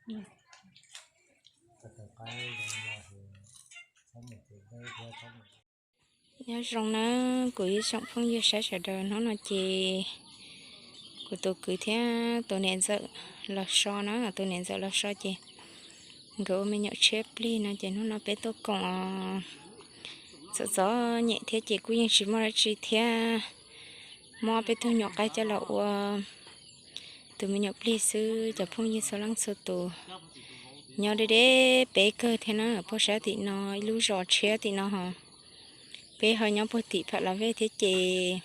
Nyob zoo na kuv ib tsoom phooj ywg saib sawv daws, hnub no ces kuv tus kwv thiab tus niam ntxawm los so na, tus niam ntxawm los so ces nkawd ua me nyuam tshiab plig no ces hnub no peb tuaj koom txom txom nyem thiab ces kuj yeej tsis muaj dab tsi thiab, muab peb tug nyuam qaib coj los ua tus me nyuam plig xwb. Cov phooj ywg txhua leej txhua tus, nyob deb deb peb kawg thiab na, puag sab tim no ib lub zos tshiab tim no ho, peb ho nyob puag tim Pham Las Vej thiab ces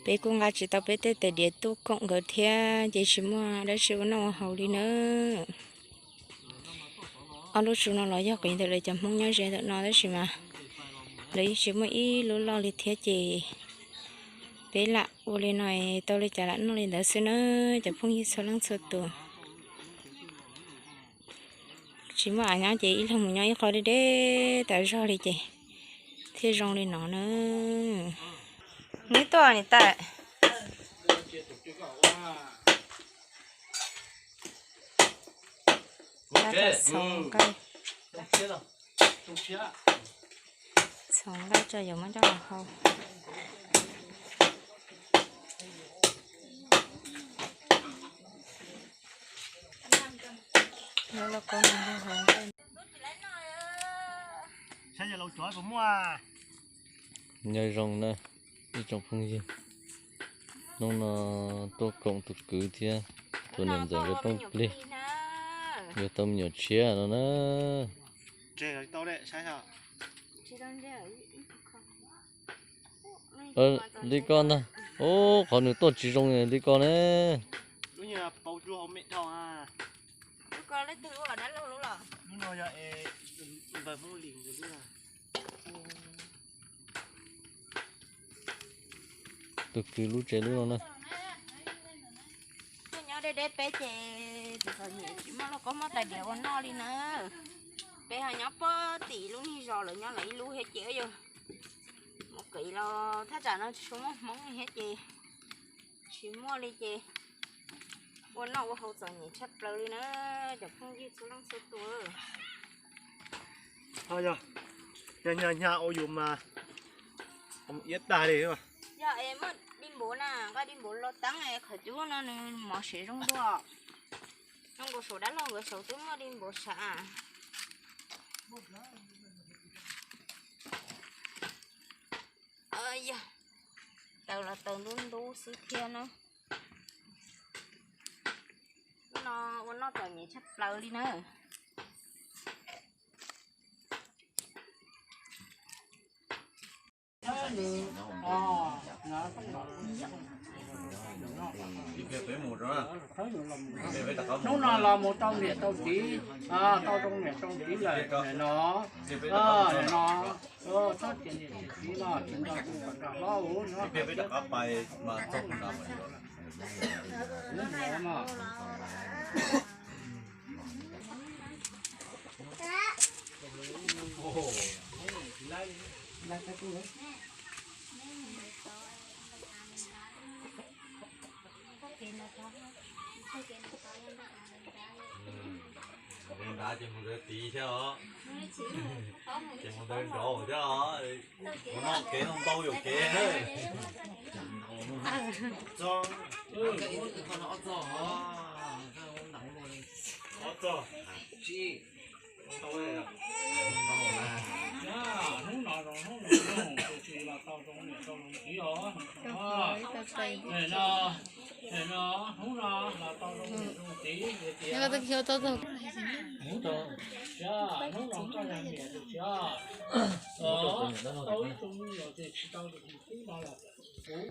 peb kuj nqa tsis tau peb tej tais diav tuaj koom nkawd thiab ces tsis muaj dab tsi ua noj ua haus li na. Ob lub tsu no los yog kuv ntawm lawv cov Hmoob nyob ze ntawm no tab sis mas lawv yeej tsis muaj ib lub loj li thiab ces peb lam ua li no tau li cas lam noj li ntawd xwb na, cov phooj ywg txhua leej txhua tus. Tsis muaj av nyob ces ib leeg mus nyob ib qho deb deb tas zog li ces thiaj zoo li no na. Neb tuaj niam tais. Txhoov nqaij tso yuav muab coj los hau. Nyob zoo na ib tsoom phooj ywg, hnub no tuaj koom tus kwv thiab tus niam ntxawm nkawd rooj plig, nkawd tau me nyuam tshiab no na. Li koj ntag, ub qhov nws tuaj tsis zoo li koj ne. Tus kwv lub tsev lub no na. Tuaj nyob deb deb peb ces tsis muaj lauj kaub muaj tais diav ua noj li na. Peb ho nyob puag tim lub niag zos lawv nyob lawv ib lub thiab ces yuav mus qiv los thaj tsam no tsis tshua muaj Hmoob li thiab ces tsis muaj li ces ua noj ua haus txom nyem tshaj plaws li na, cov phooj ywg txhua leej txhua tus. Yog hnyav hnyav ua yus mas iab tag li. Yog es muaj dij npuav na, nqa dij npuav los teeb es qhov cub no nws mov siav zoo dua. Nyob nkaus saum dab laug nkawd saud twb muaj dij npuav sav. Yog taws los taws ntub ntub xwb thiab na. Hnub no ua noj txom nyem tshaj plaws li na. Hnub no los mus tau niam tau txiv, tau zoo niam zoo txiv lawm no, no txhob tias niam txiv no tsis nrog kuv kom rau hlob no. Mus nrad ces mus ntawd tid thiab os. Ces mus ntawd nrov thiab os. Mus noj kev no ntau yuam kev na. Ob txog. Hnub no zoo hnub no zoo, tus tsis los tau zoo niam tau zoo txiv os. Nim no, nim no hnub no los tau zoo niam zoo txiv, hnub no koj yog niam tus txiv, tau ib tug me nyuam ces tsis tau tus tub no los kuv.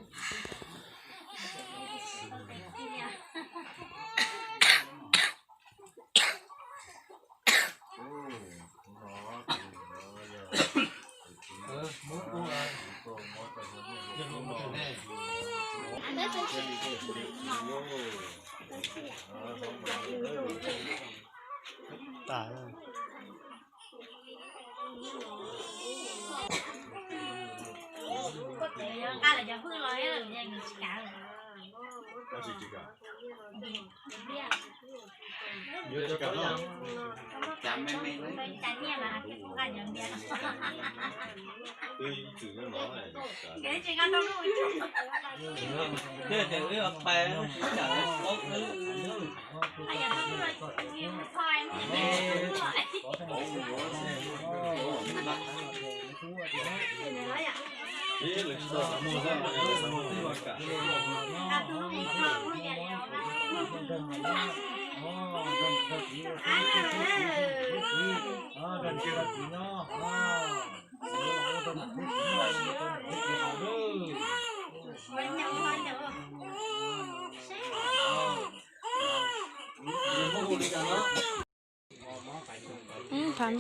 Tham.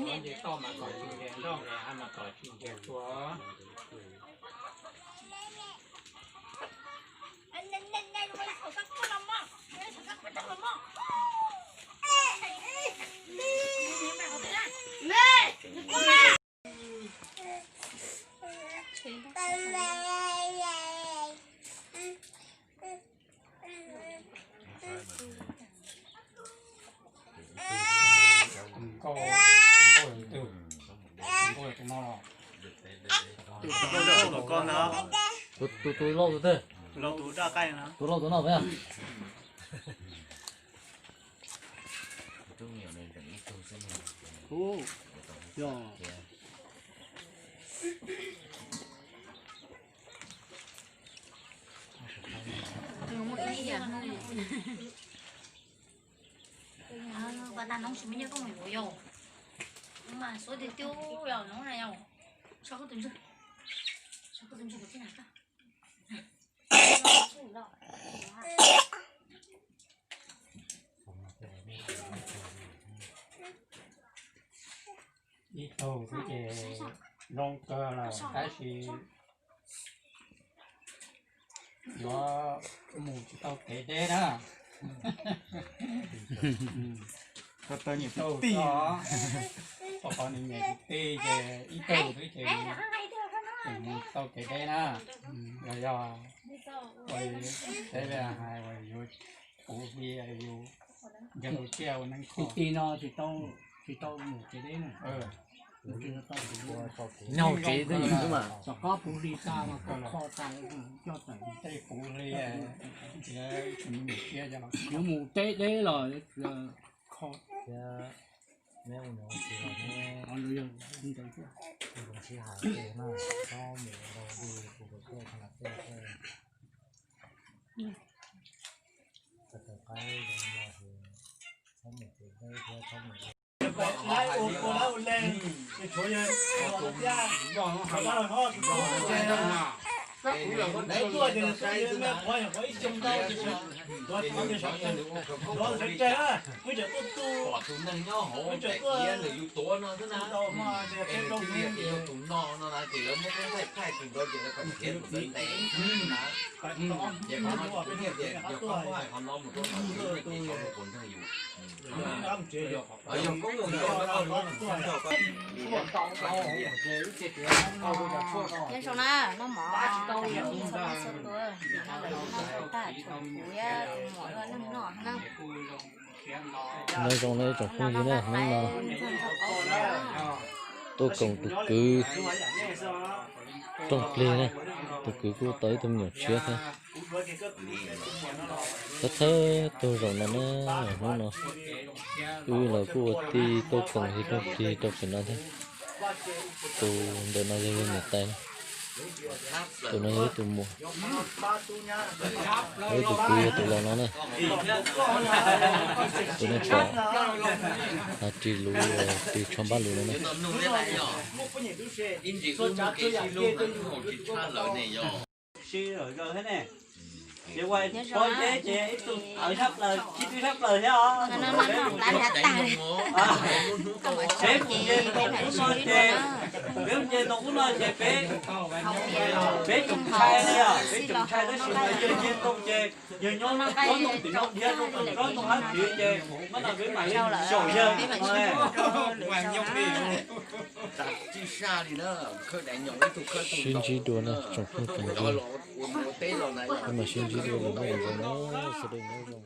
Tus, tus, tus lauj tus twg? Tus lauj tus no. Ub, yog. Ua tag noob tsis muaj nyiaj koj mus yuav yau. Mas suav tiag tiag yog noob na yau. Tso koj tus ntswg, tso koj tus ntswg kuv thiaj hnav koj. Ib tug xwb ces zoo kawg lawm tab sis yuav mus tsis tau kev deb na. Ib tug tso, rau qhov nws nyiam tus tij ces ib tug xwb ces tseem mus tsis tau kev deb na. Los yog ua li Teb hais uas yuav puv hli yus nrog tus tsiaj ua neeb kho. Tij no tsis tau, tsis tau mus kev deb na. Nyob hauv tsev twb ywm xwb mas. Tom qab puv hli tas mas kho tas coj tawm tej puv hli, yuav mus teb deb los kho. Thiab neb ua niam ua txiv los neb ua zoo sib hais tej na, txhob mus ua li tus tus tej txog tej tej. Txog tej qaib zoo no ces txhob mus kev deb thiab txhob mus Nyob zoo na, noj mov txhua tus, noj tag tshuav kuv thiab tus muam luaj leej noj na. Nyob zoo na ib tsoom phooj ywg na, hnub no tuaj koom tus kwv rooj plig na, tus kwv kuj tau ib tug me nyuam tshiab thiab. Thawj thawj tug zaum no na, hnub no wb los kuj ua tij tuaj koom tus rooj plig rau pem no thiab. Tus ntawm no yog yawg niam tais na, tus no yog ib tug muam, ib tug kwv yog tus laus no na. Tus nej pom ris luv, ris tsho npab luv no na. Sib zawm thiab ne, ces ua pov deb ces ib tug tawv sab plaws, ib tug sab plaws thiab os. Peb mus nce ntoo ub no ces, peb mus nce ntoo ub no ces peb, peb tsoom ntshai li os, peb tsoom ntshai tab sis mas yawg nce ntoo ces yawg nyob tsob ntoo tim no thiab, tsob ntoo hab tid ces, mas no peb mam li xyaum yawg no. Sib ntsib dua na tsoom phooj tsoom ywg, peb mam sib ntsib dua lwm zaus na, sawv daws nyob zoo.